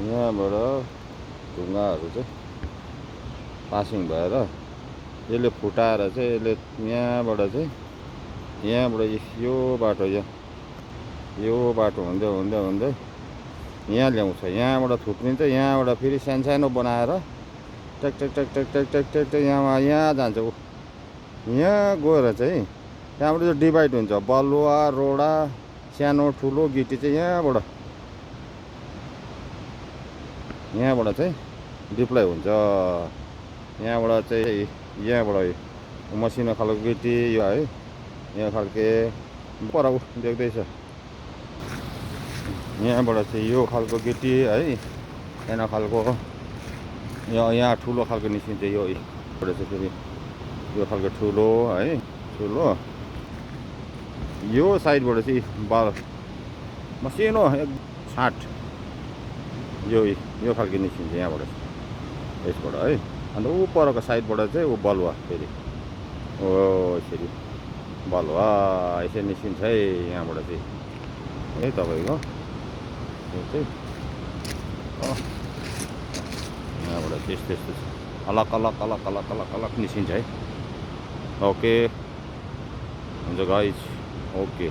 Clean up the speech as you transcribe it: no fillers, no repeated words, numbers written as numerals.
यहाँबाट ढुङ्गाहरू चाहिँ पासिङ भएर यसले फुटाएर चाहिँ यसले यहाँबाट यो बाटो यो बाटो हुँदै हुँदै हुँदै यहाँ ल्याउँछ। यहाँबाट थुप्रिन्छ, यहाँबाट फेरि सानो बनाएर ट्याक ट्याक ट्याक ट्याक ट्याक ट्याक ट्याक ट्याक यहाँ जान्छ। यहाँ गएर चाहिँ त्यहाँबाट चाहिँ डिभाइड हुन्छ। बलुवा, रोडा, सानो ठुलो गिटी चाहिँ यहाँबाट चाहिँ डिप्लाई हुन्छ। यहाँबाट चाहिँ मसिनो खालको गिटी यो है, यहाँ खालके पर देख्दैछ। यहाँबाट चाहिँ यो खालको गिटी है, सानो खालको यहाँ ठुलो खालको निस्किन्छ। योबाट चाहिँ फेरि यो खालको ठुलो है, ठुलो यो साइडबाट चाहिँ मसिनो छाट यो खालको निस्किन्छ यहाँबाट, यसबाट है। अन्त ऊ परको साइडबाट चाहिँ ऊ बलुवा फेरि यसरी बलुवा यसरी निस्किन्छ है यहाँबाट चाहिँ है तपाईँको। यो चाहिँ यहाँबाट चाहिँ यस्तो अलग अलग अलग अलग अलग अलग निस्किन्छ है। ओके हुन्छ गाइज, ओके।